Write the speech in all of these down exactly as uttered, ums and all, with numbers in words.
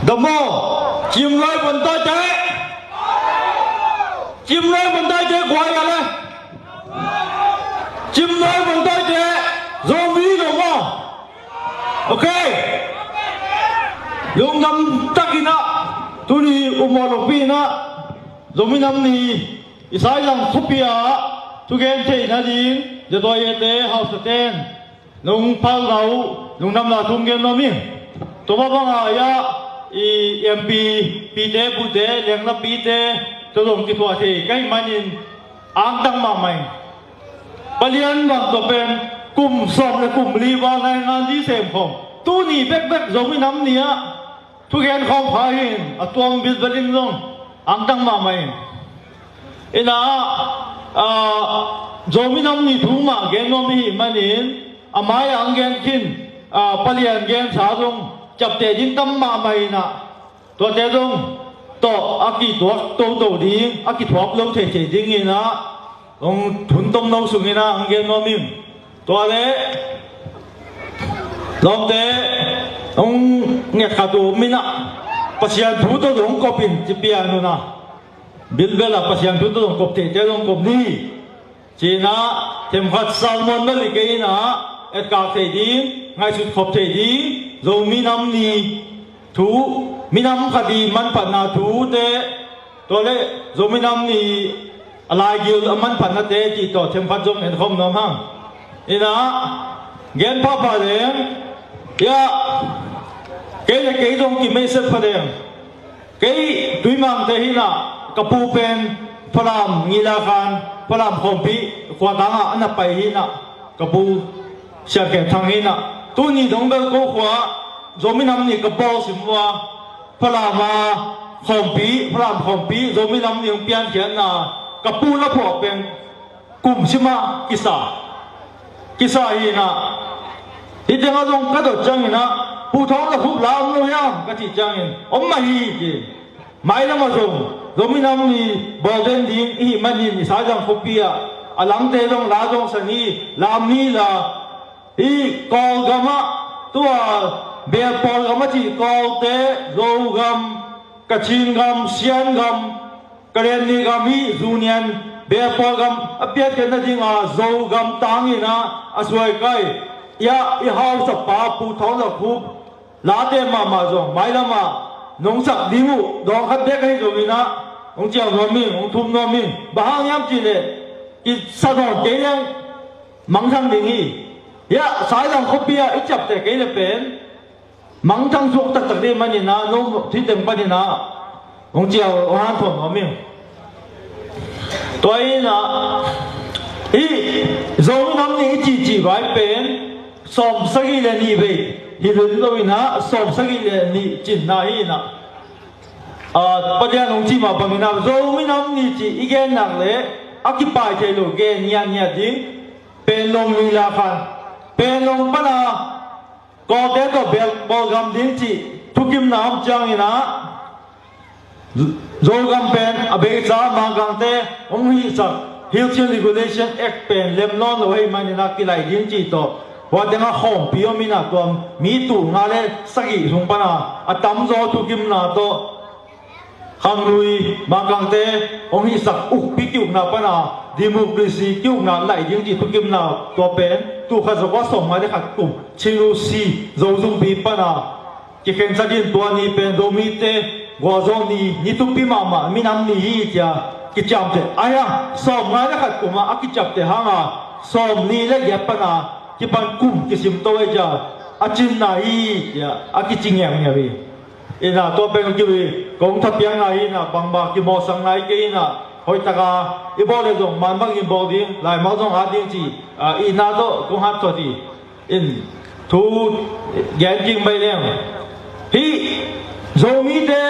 Tamo, cimlai bantaite, cimlai bantaite guai ale, cimlai bantaite Zomi lo maw? Ok. Lungdam takin ah tuni umaw lopi in ah Zomi Nam Ni i Saizang khuapi ah thugen theihna ding Zatuaite hausaten nong phalna uh lungdamna thu gen nuam ing. Tua mah bangah i M P pite, pute, lenglapite tua zong kithuah thei ka hih manin angtang mahmah ing. Palian bang tua pen kum sawm le kum li val nai ngan di sem khawm tuni bekbek Zomi Nam Ni ah thugen khawm pha hi in a tuam bilbel in zong angtang mahmah ing. Inah, ah, Zomi Nam Ni thu mah gen nuam i hih manin a mai-ah ang gen khin, ah, palian gensa zong ciapteh ding tam mahmah inah tuate zong tawh a kituak toto ding, a kithuap lo theithei ding inah hong thuntom no sung inah ang gen nuam ing. Tua le lawmte hong ngetkhat uh om inah Pasian thu tawh zong kop in ci pian un ah bilbel ah Pasian thu tawh zong kop theite zong kop ni. Ci inah themkhat sermon bel hi kei inah etkak thei ding, ngaihsut khop thei ding Zomi Nam Ni thu, minam khat i manphatna thute, tua le Zomi Nam Ni a laigil a manphatnate cih tawh themkhat zong en khawm nuam hang. Inah gen phapha leng, ia, kei le kei zong kimeisep pha leng. Kei Tuimangte hi inah ka pu pen Falam Ngilakhan, Falam Khawmpi khuatang ah a na pai hi inah ka pu Sian Khen Thang hi inah tuni dong bel ko khua Zomi Nam Ni ka bawl sim uh a, Falam a Khawmpi, Falam Khawmpi Zomi Nam Ni hong piankhiatna ka pu na phuah pen kum sima kisa, kisa hi inah. Hih tengah zong ka dot ciangin ah Pu Thawng Za Khup la om lo hiam ka cih ciangin om mah hi ci. Mailam ah zong Zomi Nam Ni bawl den ding i hih manin i Saizang khuapi ah a langte zong la zong sa ni, lam ni la. Hih Kawlgam ah tua Belpawl gam a cih Kawlte, Zogam, Kachin gam, Sian gam, Karenni gam hih Zunian Belpawl gam a piatkhiat nading a Zogam tang inah a suaikai, ia, i hausapa Pu Thawng Za Khup late mahmah zong mailam ah nong sak ding uh dawng khat bek ahi zongin ah hong ciau nuam ing, hong thum nuam ing. Bang hang hiam cih leh kisa nawn kei leng mangthang ding hi. Ia, Saizang khuapi ah i ciapteh kei le pen mangthang suak taktak ding manin ah no thiteng panin ah hong ciau, hong hanthawn nuam ing. Tua inah hih Zomi Nam Ni i cihcih vai pen sawm sagih le nih vei hi lel lo inah sawm sagih le nih cinna hi inah, ah, Palian hong cih mah bangin ah Zomi Nam Ni cih i gen nak le a kipai thei lo gen ngiatngiat ding. Panglong Ngilakhan, Panglong pana Kawlte tawh Belpawl gam ding cih thukimna om ciangin ah Zogam pen a beisa Mangkangte hong hihsak Hills and Regulation Act pen lem nawn lo ahih manin ah kilaih ding cih tawh hua tengah Khawmpi om inah tua mi tul nga le sagih sung pana a tamzaw thukimna tawh Khanglui Mangkangte hong hihsak ukpi ki-ukna pana democracy ki-ukna laih ding cih thukimna tua pen tul khat za kua sawmnga le khat kum Chin U C Zo zungpi pana kikhensa ding tua ni pen Zomite gualzawh ni, ni thupi mahmah minam ni hi cia kiciamteh. Ahi hang sawmnga le khat kum ah a kiciapteh hanga sawmnih le giat pana kipan kum kisim to ahi cia a cinna hi cia a kici ngiamngiam hi. Inah tua pen kong kiu hi, kong thapiakna hi inah bangmah kimawhsakna hi kei inah hoihtaka i bawl le zong man bangin bawl ding, laimal zong hat ding ci, ah, itna tawh kong hat tuat hi. In thu gen king bai leng hih Zomite,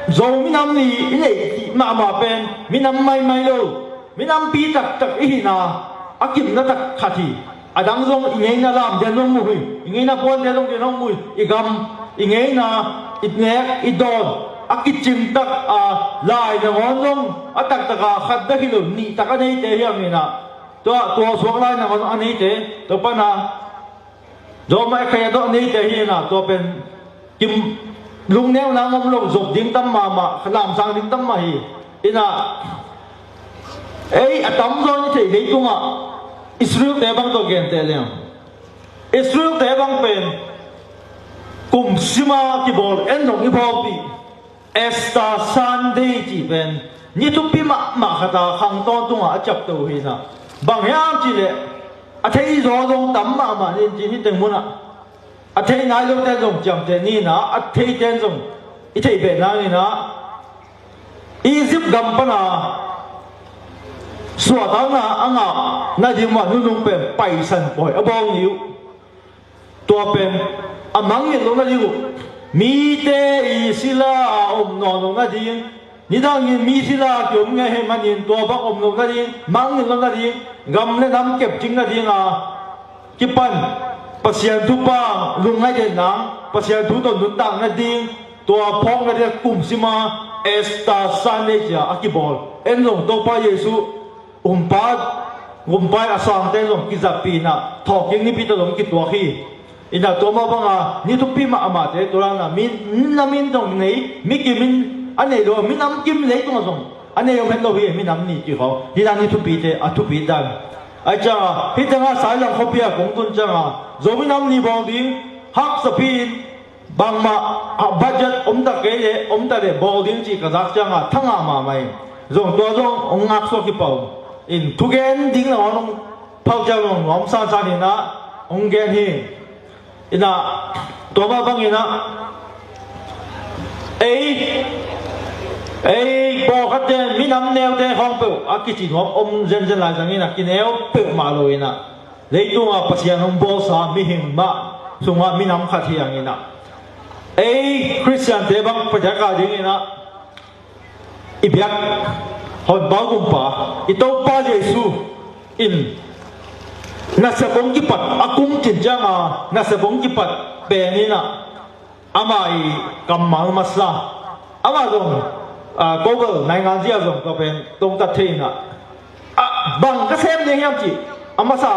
Zomi nam ni i neih mahmah pen minam maimai lo, minampi taktak i hihna a kimna tak khat hi. A dang zong i ngeina lamte zong mu hi, i ngeina puante zong te zong mu hi, i gam, i ngeina, i nek, i dawn a kicing tak a lai nangawn zong a taktaka khat bek hi lo, nih tak a neite hiam inah tua, tua suak lai nangawn a neite tua pana Zomai khaia tawh neite hi inah tua pen kim lungneuna om lo, zop ding tam mahmah, lamsang ding tam mah hi. Inah ei a tamzaw in i theih leitungah Israel-te bang tawh genteh leng, Israel-te bang pen kum sima kibawl en zong i bawlpih Easter Sunday cih pen ni thupi mahmah khata khang tawntunga a ciapto hi inah, bang hiam cihleh a thei zaw zong tam mahmah ni in ci, hih teng munah a thei nai lote zong ciamteh ni inah, a theite zong i theih beh nang inah, Egypt gam pana suahtakna a ngah nading mah nunung pen Paisan pawi a bawl ni uh. Tua pen a mangngilh loh nading uh, mite i sila a om nawn loh nading, nidangin mi sila a kiom ngei ahih manin tua bang om loh nading, mangngilh loh nading, gam le nam kepcing nadinga kipan Pasian thupha lungngaih den nang, Pasian thu tawh nuntak nading, tua phawk nading kum sima Easter Sunday ci-a a kibawl. En zong Topa Jesuh Humpa, humpa a sangte zong kizatpih inah thawhkik nipi tawh zong kituak hi. Inah tua mah banga ni thupi mahmahte tua lana mi, minam in zong nei, mi kim in a nei lo, minam kim leitungah zong a nei om het lo hi, minam ni kik hawh. Hih dan ni thupite a thupi dan. Ahi cianga hih tengah Sailam khuapi ah kong tun cianga Zomi Nam Ni bawl ding haksapi in, bangmah, ah, budget om ta kei leh, om ta leh bawl ding cih ka zak cianga thangah mahmah in, zong tua zong hong ngaksuak hi pah uh in, thugen ding lo hong phal ciang zong nuam sansan inah hong gen hi. Inah tua mah bang inah ei, ei pawlkhatte, minam neute khawng peuh a kici nuam om zenzen lai zang inah, kineu peuhmah lo inah, leitunga Pasian hong bawlsa mihing mah sungah minam khat hi ang inah, ei Khristiante bang padiaka ding inah, i biak Honpa Gumpa, i Topa Jesuh in nasep hong kipat a kum cin cianga nasep hong kipat pen inah, ama i kammal masa, ama zong, ah, Kobel naingan zia zong tua pen tongtat thei inah, ah, bang ka sem ding hiam cih, a masa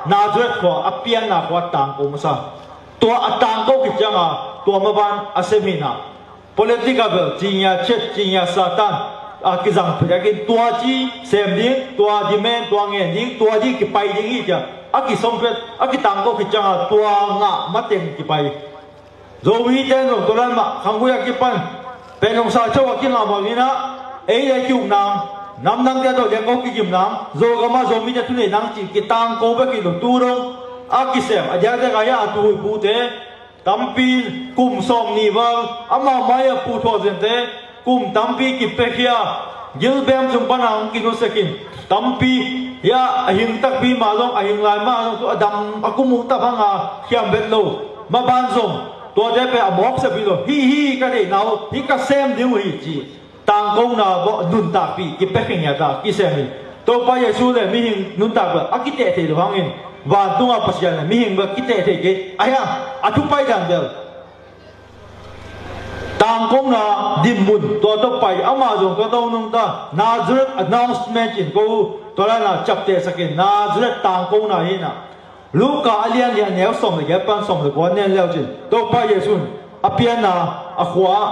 Nazareth khua, a pianna khua tangko masa. Tua a tangko khit cianga tua maban a sem inah, political bel cingia chet, cingia Satan a kizang phedakin tua ci sem ding, tua demand, tua ngen ding, tua ding kipai ding hi cia a kisongphet, a kitangko khit cianga tua ngah mateng kipai. Zomite in zong tua lai mah khanggui a kipan, pen hong sa cho a kilamang inah, ei le ki-uknang, namdangte tawh liangko kigimnang, Zogam ah Zomite thunei nang cih kitangko bek hi lo, tu dong a kisem a diakdiak a hia, a tu huihpute tampi, kum sawm nih val ama mai a puhthuah zente, kum tampi kipiakhia, gilbem sung pana hong kinusiakin, tampi, hia, a hing takpi mah zong, a hing lai mah zong, tu a dam a kum uh ta banga khiam vet lo. Maban zong tuate pen a mawk sep hi lo. Hih, hih ka deihna uh, hih ka sem ding uh hi ci, tangkona bawh nuntakpih kipia khin ngiata kisem hi. Topa Jesuh le mihing nuntak bel a kiteh thei lo hangin, vantunga Pasian le mihing bel kiteh thei kei. Ahi hang a thu paidan bel tangkona dinmun tua tawh pai, amah zong tua tawh nungta, Nazareth announcement in ko tua laina ciaptehsakin, Nazareth tangkona hi inah. Luka a lian nih a neu sawm le giat pan sawm le kua nen leucin, Topa Jesuh in a pianna a khua ah,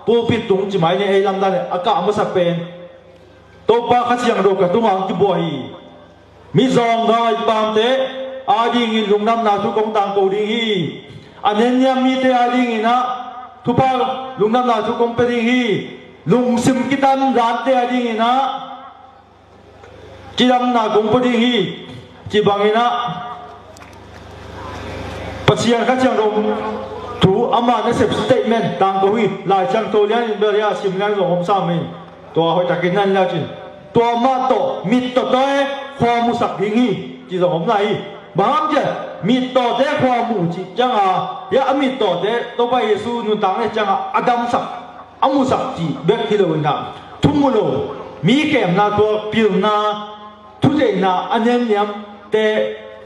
pulpit tung ci mai ni, ei lamdang le a kah masak pen Topa Kha Siangtho ka tungah hong kibuak hi. Mizawng gai pamte adingin lungdamna thu kong tangko ding hi. A nenniam mite adingin ah thupha, lungdamna thu kong pia ding hi. Lungsim kitam zante adingin ah cidamna kong pia ding hi. Ci bangin ah Pasian Kha Siangtho thu ama nasep statement tangko hi. Lai Siangtho lianin bel hia sim lian zong om sam in. Tua hoihtakin nan leucin, tua mah tawh mittawte khua musak ding hi, ci zong om lai hi. Bang hang ciah mittawte khua mu cih cianga, hia a mittawte Topa Jesuh nuntak le cianga a damsak, a musak cih bek hi lo inah, thu mu lo, mi kemna tua pilna, thutheihna a nenniamte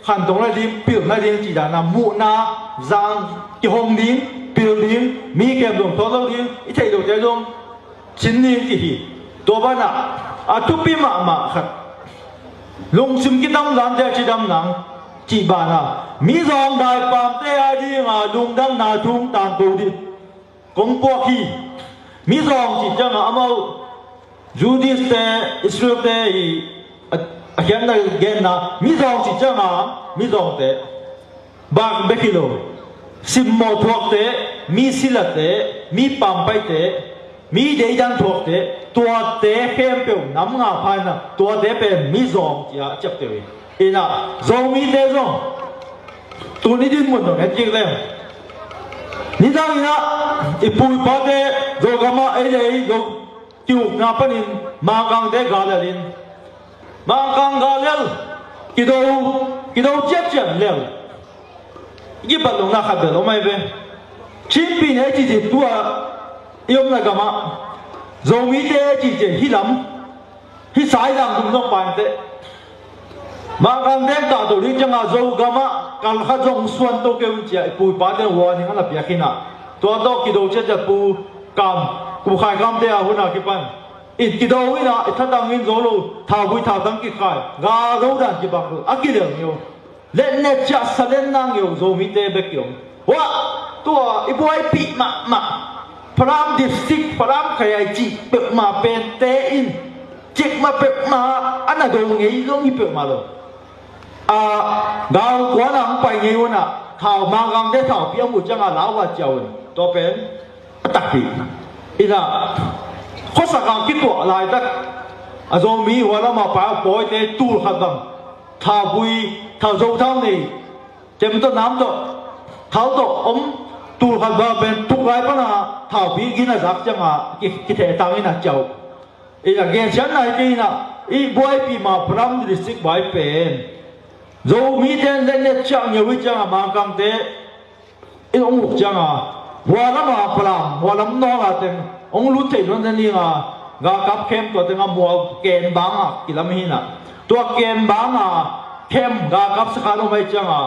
khantong nading, pil nading cih dana muhna zang, kihong ding, pil ding, mi kem zong thawl lo ding, i theih lote zong cin ding cih hi. Tua banah a thupi mahmah khat, lungsim kitam zante a cidam nang cih banah mizawng daipamte a dinga lungdamna thu tangko ding. kong puak hi. Mizawng cih ciangah amau Judaist te, Israel te i a, a khiatna genna, mizawng cih ciangah mizawngte bak bek hi lo. Simmawh thuakte, mi silate, mi pampaite, mi deidan thuakte, tuate khempeuh nam nga pha inah tuate pen mizawng ci-a ciapteh uh hi. Inah Zomite zong tuni dinmun dong en kik leng, nidang inah i pu i pate Zogamah ei le ei Zo kiukna panin Mangkangte galel in, Mangkang galel, kido, kido ciatciat lel. I kipat lohna khat bel om ai ve. Chinpi ne i cihcih tua i omna gamah Zomite i cihcih hi lam, hi saizang dum zong painteh. Mangkangte in kahto ding ciangah Zogamah kal khat zong suan to kei un ci-a i pu i pate warning a na piak hinah, tua tawh kido ciatciat pu kam, kum khai kamte a hun a kipan i kido inah i thatang in zo lo, thaubui thautang kikhai, ga zo dan kibang lo, a kilel ngeu. Letnet ciah salenna ngeu Zomite bek i om. Huah, tua i buaipih mahmah Falam District, Falam Khayai cih peuhmah pente in cikmah peuhmah a na do ngei zong hi peuhmah lo. A, gal kuana hong pai ngei unah thau, Mangkangte thaupi a muh ciangah lau a ciau un. Tua pen a takpi. Inah khuasak a kituah laitak a Zomi hualam a pai a pawite tul khat bang thaubui, thau, zo thau nei, cem tawh nam tawh, thau tawh om, tul khat bang pen thuk lai pana thaupi gin a zak ciangah ki, kitheh tang inah ciau. Inah gensiatna hi kei inah i buaipih ma Falam District buai pen Zomite in letnet ciah ngeu hi ciangah Mangkangte in hong uk ciangah, hualama Falam, hualam nawla teng hong lut theih nawn nadinga galkap khem tua tengah mual ken banga kilam hinah, tua ken banga khem galkap sakhan om ahi ciangah,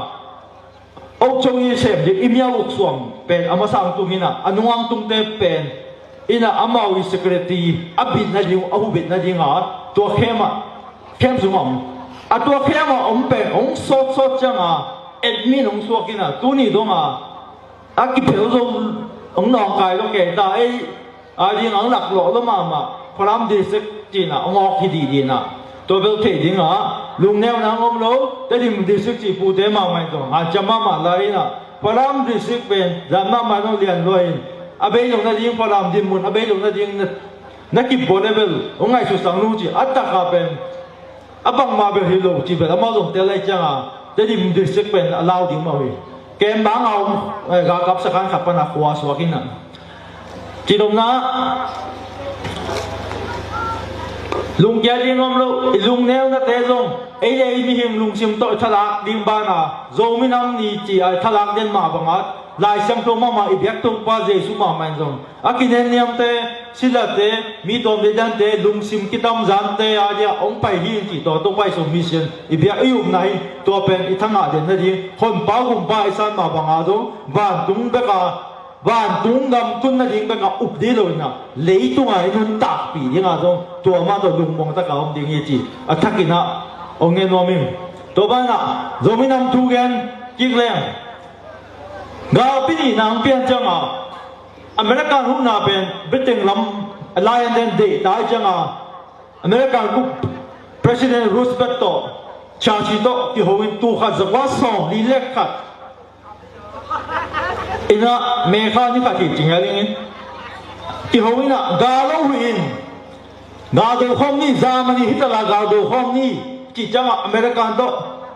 okchong i sem ding i miau uk suang pen a masa hong tung hinah, a nunga hong tungte pen inah amau i security a bit nading, a hubit nadinga tua khem ah, khem sungah om. A tua khem ah om pen hong sawtsawt ciangah admin hong suak inah, tuni dongah a kiphel zo hong nawngkai lo kei ta ei. A ding ang laklawh lo mahmah, Falam District cihna hong awk hi dih dinah. Tua bel thei dingah lungneuna hong om lo, Tedim District cih pute mahmah in tua hanciam mahmah lai inah, Falam District pen zan mahmah in hong lian lua in, a bei lo nading Falam dinmun, a bei lo nading na, na kipbawl le bel hong ngaihsut sang nu cih a takah pen a bangmah bel hi lo cih bel amau zong tel lai ciangah Tedim District pen a lau ding mah uh hi. Kem banga om, eh, galkap sakhan khat pana khua suak inah. Cidopna lungkia ding om lo, i lungneunate zong ei le ei mihing lungsim tawh i thalak ding bana Zomi Nam Ni ci-a i thalak den mah banga Lai Siangtho mahmah i biak Topa Jesu mahmah in zong a kinenniamte, silate, mi tuam deidante, lungsim kitamzante a dia hong pai hi in cih tua Topa i sawm mission i biak i upna hi. Tua pen i thangah den nading honpa gumpa i san mah banga zong vantung beka, vantung gam tun nading beka up dih lo inah, leitunga i nuntakpih dinga zong tua mah tawh lungmuang taka om ding hi ci a thakinah hong ngen nuam in. Tua banah Zomi Nam thu gen kik leng, galpi nihna hong pian ciangah American huhna pen Britain lam alliance den deihta hi ciangah American kup President Roosevelt tawh Churchill tawh kiho in tul khat zakua sawmli le khat inah May kha ni khat hi ci ngial in kiho inah gal lo huih in, gal do khawm ni, Germany hi tala gal do khawm ni cih ciangah American tawh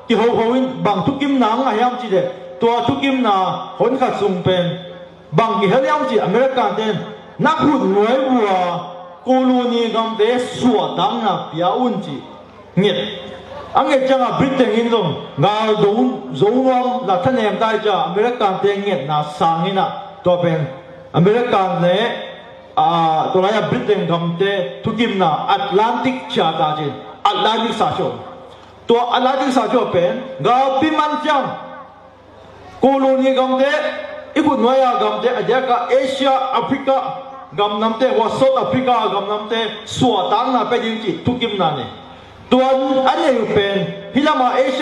kihoho in bang thukimna hong ngah hiam cih leh, tua thukimna hon khat sung pen bang kihel hiam cih American ten na khut nuai vua colony gamte suahtakna pia un cih nget. A nget ciangah Britain in zong gal do zo nuam la thanem tai ciah American te ngetna sang inah tua pen American le, ah, tua lai-ah Britain gamte thukimna Atlantic Charter cin, Atlantic Sahchuah. Tua Atlantic Sahchuah pen galpi man ciang colony gamte, i khut nuai-a gamte, a diaka Asia, Africa gam namte, hua South Africa gam namte suahtakna pia ding cih thukimna nei. Tua a nei uh pen hih lamah Asia